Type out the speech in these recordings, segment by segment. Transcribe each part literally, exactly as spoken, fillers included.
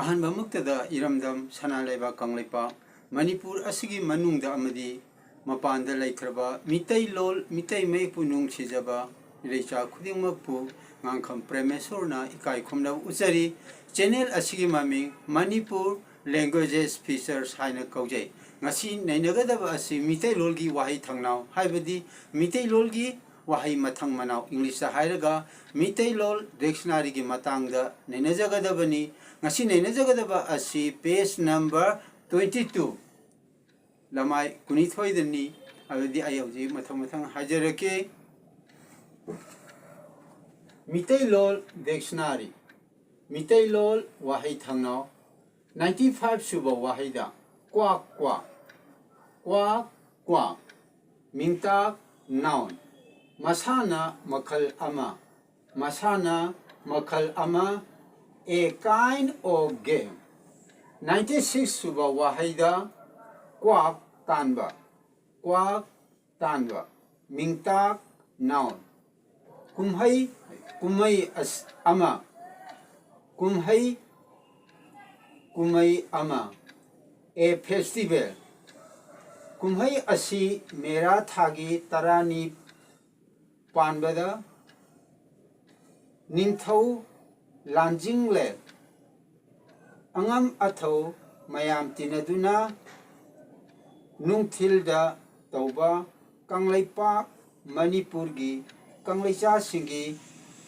ꯑꯍꯥꯟꯕꯃꯛꯇꯗ ꯏꯔꯝꯗꯝ ꯁꯅꯥ ꯂꯩꯕꯥꯛ ꯀꯪꯂꯩꯄꯥꯛ ꯃꯅꯤꯄꯨꯔ ꯑꯁꯤꯒꯤ ꯃꯅꯨꯡꯗ ꯑꯃꯗꯤ ꯃꯄꯥꯟꯗ ꯂꯩꯈ꯭ꯔꯕ ꯃꯤꯇꯩ ꯂꯣꯜ, ꯃꯤꯇꯩ ꯃꯌꯦꯛꯄꯨ ꯅꯨꯡꯁꯤꯖꯕ ꯏꯔꯩꯆꯥ ꯈꯨꯗꯤꯡꯃꯛꯄꯨ ꯉꯥꯡꯈꯝ ꯄ꯭ꯔꯦꯃꯦꯁꯣꯔꯅ ꯏꯀꯥꯏ ꯈꯨꯝꯅꯕ ꯎꯠꯆꯔꯤ꯫ ꯆꯦꯅꯦꯜ ꯑꯁꯤꯒꯤ ꯃꯃꯤꯡ ꯃꯅꯤꯄꯨꯔ ꯂꯦꯡꯒ꯭ꯋꯦꯖꯦꯁ ꯐꯤꯆꯔꯁ ꯍꯥꯏꯅ ꯀꯧꯖꯩ꯫ ꯉꯁꯤ ꯅꯩꯅꯒꯗꯕ ꯑꯁꯤ ꯃꯤꯇꯩꯂꯣꯜꯒꯤ ꯋꯥꯍꯩ ꯊꯪꯅꯥꯎ, ꯍꯥꯏꯕꯗꯤ ꯃꯤꯇꯩꯂꯣꯜꯒꯤ ꯋꯥꯍꯩ ꯃꯊꯪ ꯃꯅꯥꯎ, ꯏꯪꯂꯤꯁꯇ ꯍꯥꯏꯔꯒ ꯃꯤꯇꯩꯂꯣꯜ ꯗꯤꯛꯁꯅꯥꯔꯤꯒꯤ ꯃꯇꯥꯡꯗ ꯅꯩꯅꯖꯒꯗꯕꯅꯤ꯫ ꯉꯁꯤ ꯅꯩꯅꯖꯒꯗꯕ ꯑꯁꯤ ꯄꯦꯖ ꯅꯝꯕꯔ ꯇ꯭ꯋꯦꯟꯇꯤ ꯇꯨ, ꯂꯃꯥꯏ ꯀꯨꯟꯅꯤꯊꯣꯏꯗꯅꯤ꯫ ꯑꯗꯨꯗꯤ ꯑꯩ ꯍꯧꯖꯤꯛ ꯃꯊꯪ ꯃꯊꯪ ꯍꯥꯏꯖꯔꯛꯀꯦ꯫ ꯃꯤꯇꯩꯂꯣꯜ ꯗꯤꯛꯁꯅꯥꯔꯤ, ꯃꯤꯇꯩꯂꯣꯜ ꯋꯥꯍꯩ ꯊꯪꯅꯥꯎ, ꯅꯥꯏꯟꯇꯤ ꯐꯥꯏꯚ ꯁꯨꯕ ꯋꯥꯍꯩꯗ ꯀ꯭ꯋꯥꯛ ꯀ꯭ꯋꯥꯛ, ꯀ꯭ꯋꯥꯛ ꯀ꯭ꯋꯥꯛ, ꯃꯤꯡꯇꯥꯛ, ꯅꯥꯎꯟ, ꯃꯁꯥꯟꯅ ꯃꯈꯜ ꯑꯃ, ꯃꯁꯥꯟꯅ ꯃꯈꯜ ꯑꯃ, a kind of game꯫ Ninety six ꯁꯨꯕ ꯋꯥꯍꯩꯗ ꯀ꯭ꯋꯥꯛ ꯇꯥꯟꯕ, ꯀ꯭ꯋꯥꯛ ꯇꯥꯟꯕ, ꯃꯤꯡꯇꯥꯛ, ꯅꯥꯎꯟ, ꯀꯨꯝꯍꯩ, ꯀꯨꯝꯍꯩ ꯑꯁ-, ꯑꯃ, ꯀꯨꯝꯍꯩ, ꯀꯨꯝꯍꯩ ꯑꯃ, a festival꯫ ꯀꯨꯝꯍꯩ ꯑꯁꯤ ꯃꯦꯔꯥ ꯊꯥꯒꯤ ꯇꯔꯥꯅꯤ ꯄꯥꯟꯕꯗ ꯅꯤꯡꯊꯧ ꯂꯥꯟꯖꯤꯡꯂꯦ ꯑꯉꯝ ꯑꯊꯧ ꯃꯌꯥꯝ ꯇꯤꯟꯅꯗꯨꯅ ꯅꯨꯡꯊꯤꯜꯗ ꯇꯧꯕ ꯀꯪꯂꯩꯄꯥꯛ ꯃꯅꯤꯄꯨꯔꯒꯤ ꯀꯪꯂꯩꯆꯥꯁꯤꯡꯒꯤ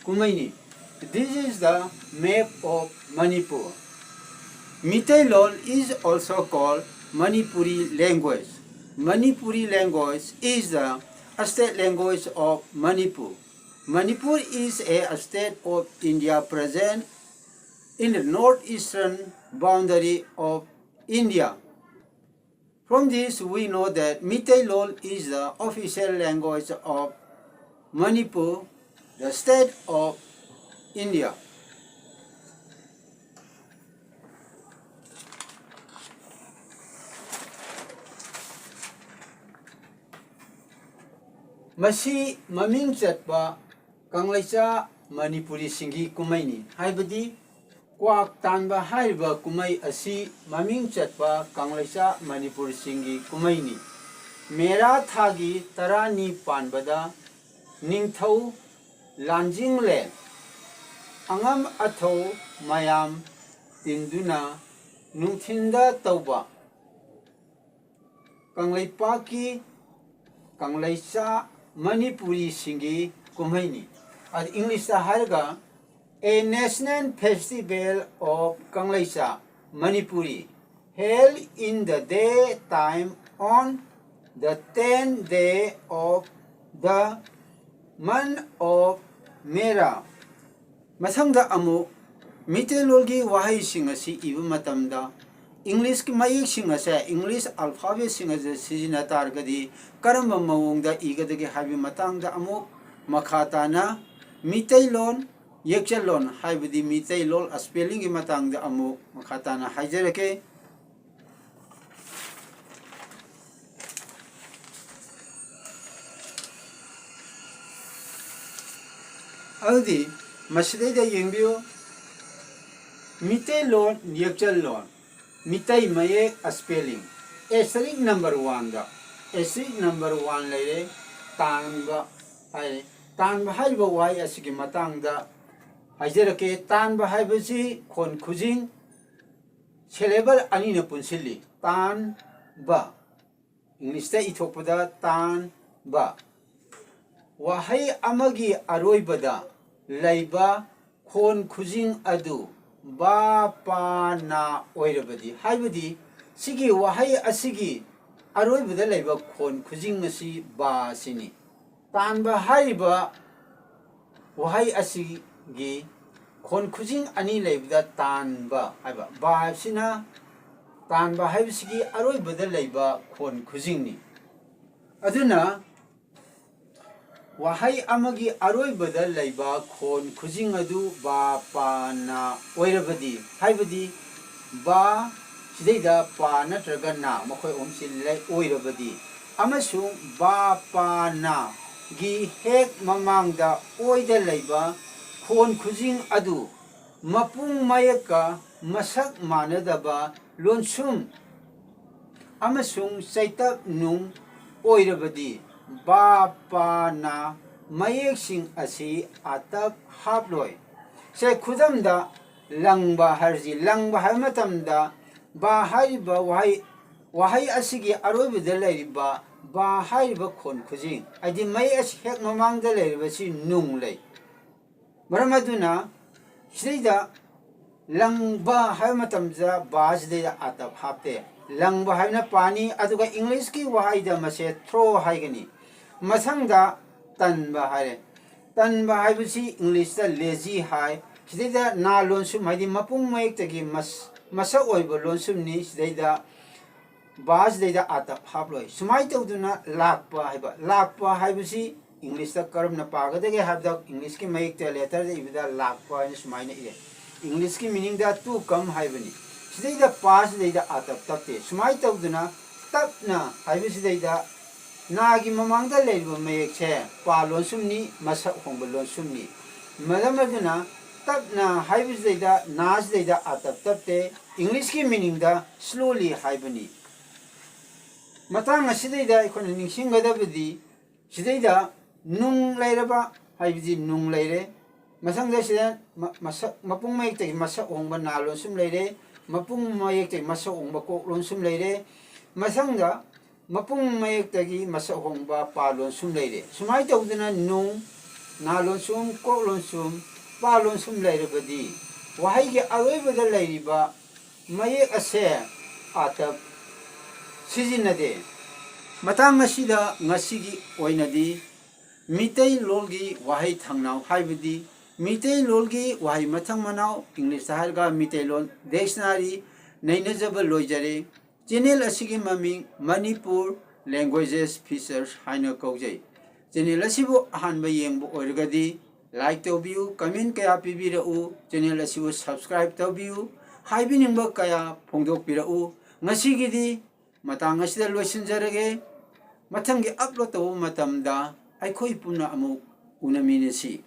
ꯀꯨꯝꯍꯩꯅꯤ꯫ This is the map of Manipur. Meitei Lol is also called Manipuri language. Manipuri language is the state language of Manipur. Manipur is a state of India present in the northeastern boundary of India. From this, we know that Meitei Lol is the official language of Manipur, the state of India. ꯃꯁꯤ ꯃꯃꯤꯡ ꯆꯠꯄ ꯀꯪꯂꯩꯆꯥ ꯃꯅꯤꯄꯨꯔꯤꯁꯤꯡꯒꯤ ꯀꯨꯝꯍꯩꯅꯤ, ꯍꯥꯏꯕꯗꯤ ꯀ꯭ꯋꯥꯛ ꯇꯥꯟꯕ ꯍꯥꯏꯔꯤꯕ ꯀꯨꯝꯍꯩ ꯑꯁꯤ ꯃꯃꯤꯡ ꯆꯠꯄ ꯀꯪꯂꯩꯆꯥ ꯃꯅꯤꯄꯨꯔꯁꯤꯡꯒꯤ ꯀꯨꯝꯍꯩꯅꯤ꯫ ꯃꯦꯔꯥ ꯊꯥꯒꯤ ꯇꯔꯥꯅꯤ ꯄꯥꯟꯕꯗ ꯅꯤꯡꯊꯧ ꯂꯥꯟꯖꯤꯡꯂꯦꯟ ꯑꯉꯝ ꯑꯊꯧ ꯃꯌꯥꯝ ꯇꯤꯟꯗꯨꯅ ꯅꯨꯡꯊꯤꯟꯗ ꯇꯧꯕ ꯀꯪꯂꯩꯄꯥꯛꯀꯤ ꯀꯪꯂꯩꯆꯥ ꯃꯅꯤꯄꯨꯔꯤꯁꯤꯡꯒꯤ ꯀꯨꯝꯍꯩꯅꯤ꯫ ꯑꯗ ꯏꯪꯂꯤꯁꯇ ꯍꯥꯏꯔꯒ, A national festival of ꯀꯪꯂꯩꯆꯥ Manipuri, held in the daytime on the tenth day of the month of Mera. ꯃꯊꯪꯗ ꯑꯃꯨꯛ ꯃꯤꯇꯩꯂꯣꯟꯒꯤ ꯋꯥꯍꯩꯁꯤꯡ ꯑꯁꯤ ꯏꯕ ꯃꯇꯝꯗ, ꯏꯪꯂꯤꯁꯀꯤ ꯃꯌꯦꯛꯁꯤꯡ ꯑꯁꯦ, ꯏꯪꯂꯤꯁ ꯑꯜꯐꯥꯕꯦꯠꯁꯤꯡ ꯑꯁꯦ ꯁꯤꯖꯤꯟꯅ ꯇꯥꯔꯒꯗꯤ ꯀꯔꯝꯕ ꯃꯑꯣꯡꯗ ꯏꯒꯗꯒꯦ ꯍꯥꯏꯕꯒꯤ ꯃꯇꯥꯡꯗ ꯑꯃꯨꯛ ꯃꯈꯥ ꯇꯥꯅ ꯃꯤꯇꯩꯂꯣꯟ ꯌꯦꯛꯆꯜꯂꯣꯟ, ꯍꯥꯏꯕꯗꯤ ꯃꯤꯇꯩꯂꯣꯟ ꯁ꯭ꯄꯦꯂꯤꯡꯒꯤ ꯃꯇꯥꯡꯗ ꯑꯃꯨꯛ ꯃꯈꯥ ꯇꯥꯅ ꯍꯥꯏꯖꯔꯛꯀꯦ꯫ ꯑꯗꯨꯗꯤ ꯃꯁꯤꯗꯩꯗ ꯌꯦꯡꯕꯤꯌꯨ, ꯃꯤꯇꯩꯂꯣꯟ ꯌꯦꯛꯆꯜꯂꯣꯟ, ꯃꯤꯇꯩ ꯃꯌꯦꯛ ꯁ꯭ꯄꯦꯂꯤꯡ, ꯑꯦꯁꯇꯔꯤꯛ ꯅꯝꯕꯔ ꯋꯥꯟꯗ, ꯑꯦꯁꯇꯔꯤꯛ ꯅꯝꯕꯔ ꯋꯥꯟ ꯂꯩꯔꯦ, ꯇꯥꯟꯕ ꯍꯥꯏꯔꯦ꯫ ꯇꯥꯟꯕ ꯍꯥꯏꯔꯤꯕ ꯋꯥꯍꯩ ꯑꯁꯤꯒꯤ ꯃꯇꯥꯡꯗ ꯍꯥꯏꯖꯔꯛꯀꯦ꯫ ꯇꯥꯟꯕ ꯍꯥꯏꯕꯁꯤ ꯈꯣꯟ ꯈꯨꯖꯤꯡ, ꯁꯦꯂꯦꯕꯜ ꯑꯅꯤꯅ ꯄꯨꯟꯁꯤꯜꯂꯤ꯫ ꯇꯥꯟꯕ, ꯏꯪꯂꯤꯁꯇ ꯏꯊꯣꯛꯄꯗ ꯇꯥꯟꯕ꯫ ꯋꯥꯍꯩ ꯑꯃꯒꯤ ꯑꯔꯣꯏꯕꯗ ꯂꯩꯕ ꯈꯣꯟ ꯈꯨꯖꯤꯡ ꯑꯗꯨ ꯕꯥ, ꯄꯥ, ꯅꯥ ꯑꯣꯏꯔꯕꯗꯤ, ꯍꯥꯏꯕꯗꯤ ꯁꯤꯒꯤ ꯋꯥꯍꯩ ꯑꯁꯤꯒꯤ ꯑꯔꯣꯏꯕꯗ ꯂꯩꯕ ꯈꯣꯟ ꯈꯨꯖꯤꯡ ꯑꯁꯤ ꯕꯥ ꯑꯁꯤꯅꯤ꯫ ꯇꯥꯟꯕ ꯍꯥꯏꯔꯤꯕ ꯋꯥꯍꯩ ꯑꯁꯤꯒꯤ ꯈꯣꯟ ꯈꯨꯖꯤꯡ ꯑꯅꯤ ꯂꯩꯕꯗ ꯇꯥꯟꯕ ꯍꯥꯏꯕ, ꯕꯥ ꯍꯥꯏꯕꯁꯤꯅ ꯇꯥꯟꯕ ꯍꯥꯏꯕꯁꯤꯒꯤ ꯑꯔꯣꯏꯕꯗ ꯂꯩꯕ ꯈꯣꯟ ꯈꯨꯖꯤꯡꯅꯤ꯫ ꯑꯗꯨꯅ ꯋꯥꯍꯩ ꯑꯃꯒꯤ ꯑꯔꯣꯏꯕꯗ ꯂꯩꯕ ꯈꯣꯟ ꯈꯨꯖꯤꯡ ꯑꯗꯨ ꯕꯥ, ꯄꯥ, ꯅꯥ ꯑꯣꯏꯔꯕꯗꯤ, ꯍꯥꯏꯕꯗꯤ ꯕꯥ, ꯁꯤꯗꯩꯗ ꯄꯥ ꯅꯠꯇ꯭ꯔꯒ ꯅꯥ, ꯃꯈꯣꯏ ꯑꯍꯨꯝꯁꯤ ꯂꯩ ꯑꯣꯏꯔꯕꯗꯤ, ꯑꯃꯁꯨꯡ ꯕꯥ, ꯄꯥ, ꯅꯥ ꯒꯤ ꯍꯦꯛ ꯃꯃꯥꯡꯗ ꯑꯣꯏꯗ ꯂꯩꯕ ꯈꯣꯟ ꯈꯨꯖꯤꯡ ꯑꯗꯨ ꯃꯄꯨꯡ ꯃꯌꯦꯛꯀ ꯃꯁꯛ ꯃꯥꯟꯅꯗꯕ ꯂꯣꯟꯁꯨꯝ ꯑꯃꯁꯨꯡ ꯆꯩꯇꯞ ꯅꯨꯡ ꯑꯣꯏꯔꯕꯗꯤ ꯕꯥ ꯄꯥ ꯅꯥ ꯃꯌꯦꯛꯁꯤꯡ ꯑꯁꯤ ꯑꯥꯇꯞ ꯍꯥꯞꯂꯣꯏ꯫ ꯁꯦ, ꯈꯨꯗꯝꯗ ꯂꯪꯕ ꯍꯥꯏꯔꯁꯤ꯫ ꯂꯪꯕ ꯍꯥꯏꯕ ꯃꯇꯝꯗ ꯕꯥ ꯍꯥꯏꯔꯤꯕ ꯋꯥꯍꯩ, ꯋꯥꯍꯩ ꯑꯁꯤꯒꯤ ꯑꯔꯣꯏꯕꯗ ꯂꯩꯔꯤꯕ ꯕꯥ ꯍꯥꯏꯔꯤꯕ ꯈꯣꯟ ꯈꯨꯖꯤꯡ, ꯍꯥꯏꯗꯤ ꯃꯌꯦꯛ ꯑꯁꯤ ꯍꯦꯛ ꯃꯃꯥꯡꯗ ꯂꯩꯔꯤꯕꯁꯤ ꯅꯨꯡ ꯂꯩ꯫ ꯃꯔꯝ ꯑꯗꯨꯅ ꯁꯤꯗꯩꯗ ꯂꯪꯕ ꯍꯥꯏꯕ ꯃꯇꯝꯗ ꯕꯥ ꯁꯤꯗꯩꯗ ꯑꯥꯇꯞ ꯍꯥꯞꯇꯦ꯫ ꯂꯪꯕ ꯍꯥꯏꯕꯅ ꯄꯥꯅꯤ, ꯑꯗꯨꯒ ꯏꯪꯂꯤꯁꯀꯤ ꯋꯥꯍꯩꯗ ꯃꯁꯦ ꯊ꯭ꯔꯣ ꯍꯥꯏꯒꯅꯤ꯫ ꯃꯊꯪꯗ ꯇꯟꯕ ꯍꯥꯏꯔꯦ꯫ ꯇꯟꯕ ꯍꯥꯏꯕꯁꯤ ꯏꯪꯂꯤꯁꯇ ꯂꯦꯖꯤ ꯍꯥꯏ꯫ ꯁꯤꯗꯩꯗ ꯅꯥ ꯂꯣꯟꯁꯨꯝ, ꯍꯥꯏꯗꯤ ꯃꯄꯨꯡ ꯃꯌꯦꯛꯇꯒꯤ ꯃꯁ-, ꯃꯁꯛ ꯑꯣꯏꯕ ꯂꯣꯟꯁꯨꯝꯅꯤ꯫ ꯁꯤꯗꯩꯗ ꯕꯥ ꯁꯤꯗꯩꯗ ꯑꯥꯇꯞ ꯍꯥꯞꯂꯣꯏ꯫ ꯁꯨꯃꯥꯏꯅ ꯇꯧꯗꯨꯅ ꯂꯥꯛꯄ ꯍꯥꯏꯕ, ꯂꯥꯛꯄ ꯍꯥꯏꯕꯁꯤ ꯏꯪꯂꯤꯁꯇ ꯀꯔꯝꯅ ꯄꯥꯒꯗꯒꯦ ꯍꯥꯏꯕꯗ, ꯏꯪꯂꯤꯁꯀꯤ ꯃꯌꯦꯛꯇ ꯂꯦꯇꯔꯗ ꯏꯕꯗ ꯂꯥꯛꯄ ꯍꯥꯏꯅ ꯁꯨꯃꯥꯏꯅ ꯏꯔꯦ꯫ ꯏꯪꯂꯤꯁꯀꯤ ꯃꯤꯅꯤꯡꯗ ꯇꯨ ꯀꯝ ꯍꯥꯏꯕꯅꯤ꯫ ꯁꯤꯗꯩꯗ ꯄꯥ ꯁꯤꯗꯩꯗ ꯑꯥꯇꯞ ꯇꯞꯇꯦ꯫ ꯁꯨꯃꯥꯏꯅ ꯇꯧꯗꯨꯅ ꯇꯞꯅ ꯍꯥꯏꯕꯁꯤꯗꯩꯗ ꯅꯥꯒꯤ ꯃꯃꯥꯡꯗ ꯂꯩꯔꯤꯕ ꯃꯌꯦꯛꯁꯦ ꯄꯥ ꯂꯣꯟꯁꯨꯝꯅꯤ, ꯃꯁꯛ ꯍꯣꯡꯕ ꯂꯣꯟꯁꯨꯝꯅꯤ꯫ ꯃꯔꯝ ꯑꯗꯨꯅ ꯇꯞꯅ ꯍꯥꯏꯕꯁꯤꯗꯩꯗ ꯅꯥ ꯁꯤꯗꯩꯗ ꯑꯥꯇꯞ ꯇꯞꯇꯦ꯫ ꯏꯪꯂꯤꯁꯀꯤ ꯃꯤꯅꯤꯡꯗ ꯁ꯭ꯂꯣꯂꯤ ꯍꯥꯏꯕꯅꯤ꯫ ꯃꯇꯥꯡ ꯑꯁꯤꯗꯩꯗ ꯑꯩꯈꯣꯏꯅ ꯅꯤꯡꯁꯤꯡꯒꯗꯕꯗꯤ, ꯁꯤꯗꯩꯗ ꯅꯨꯡ ꯂꯩꯔꯕ ꯍꯥꯏꯕꯗꯤ ꯅꯨꯡ ꯂꯩꯔꯦ꯫ ꯃꯊꯪꯗ ꯁꯤꯗ ꯃ-, ꯃꯁꯛ, ꯃꯄꯨꯡ ꯃꯌꯦꯛꯇꯒꯤ ꯃꯁꯛ ꯍꯣꯡꯕ ꯅꯥ ꯂꯣꯟꯁꯨꯝ ꯂꯩꯔꯦ꯫ ꯃꯄꯨꯡ ꯃꯌꯦꯛꯇꯒꯤ ꯃꯁꯛ ꯍꯣꯡꯕ ꯀꯣꯛ ꯂꯣꯟꯁꯨꯝ ꯂꯩꯔꯦ꯫ ꯃꯊꯪꯗ ꯃꯄꯨꯡ ꯃꯌꯦꯛꯇꯒꯤ ꯃꯁꯛ ꯍꯣꯡꯕ ꯄꯥ ꯂꯣꯟꯁꯨꯝ ꯂꯩꯔꯦ꯫ ꯁꯨꯃꯥꯏꯅ ꯇꯧꯗꯅ ꯅꯨꯡ, ꯅꯥ ꯂꯣꯟꯁꯨꯝ, ꯀꯣꯛ ꯂꯣꯟꯁꯨꯝ, ꯄꯥ ꯂꯣꯟꯁꯨꯝ ꯂꯩꯔꯕꯗꯤ ꯋꯥꯍꯩꯒꯤ ꯑꯔꯣꯏꯕꯗ ꯂꯩꯔꯤꯕ ꯃꯌꯦꯛ ꯑꯁꯦ ꯑꯥꯇꯞ ꯁꯤꯖꯤꯟꯅꯗꯦ꯫ ꯃꯇꯥꯡ ꯑꯁꯤꯗ ꯉꯁꯤꯒꯤ ꯑꯣꯏꯅꯗꯤ ꯃꯤꯇꯩꯂꯣꯟꯒꯤ ꯋꯥꯍꯩ ꯊꯪꯅꯥꯎ, ꯍꯥꯏꯕꯗꯤ ꯃꯤꯇꯩꯂꯣꯟꯒꯤ ꯋꯥꯍꯩ ꯃꯊꯪ ꯃꯅꯥꯎ, ꯏꯪꯂꯤꯁꯇ ꯍꯥꯏꯔꯒ ꯃꯤꯇꯩꯂꯣꯟ ꯗꯤꯛꯁꯅꯥꯔꯤ ꯅꯩꯅꯖꯕ ꯂꯣꯏꯖꯔꯦ꯫ ꯆꯦꯅꯦꯜ ꯑꯁꯤꯒꯤ ꯃꯃꯤꯡ ꯃꯅꯤꯄꯨꯔ ꯂꯦꯡꯒ꯭ꯋꯦꯖꯦꯁ ꯐꯤꯆꯔꯁ ꯍꯥꯏꯅ ꯀꯧꯖꯩ꯫ ꯆꯦꯅꯦꯜ ꯑꯁꯤꯕꯨ ꯑꯍꯥꯟꯕ ꯌꯦꯡꯕ ꯑꯣꯏꯔꯒꯗꯤ ꯂꯥꯏꯛ ꯇꯧꯕꯤꯌꯨ, ꯀꯃꯦꯟ ꯀꯌꯥ ꯄꯤꯕꯤꯔꯛꯎ, ꯆꯦꯅꯦꯜ ꯑꯁꯤꯕꯨ ꯁꯕꯁꯀ꯭ꯔꯥꯏꯕ ꯇꯧꯕꯤꯌꯨ, ꯍꯥꯏꯕꯤꯅꯤꯡꯕ ꯀꯌꯥ ꯐꯣꯡꯗꯣꯛꯄꯤꯔꯛꯎ꯫ ꯉꯁꯤꯒꯤꯗꯤ ꯃꯇꯥꯡ ꯑꯁꯤꯗ ꯂꯣꯏꯁꯤꯟꯖꯔꯒꯦ꯫ ꯃꯊꯪꯒꯤ ꯑꯞꯂꯣꯗ ꯇꯧꯕ ꯃꯇꯝꯗ ꯑꯩꯈꯣꯏ ꯄꯨꯟꯅ ꯑꯃꯨꯛ ꯎꯅꯃꯤꯟꯅꯁꯤ꯫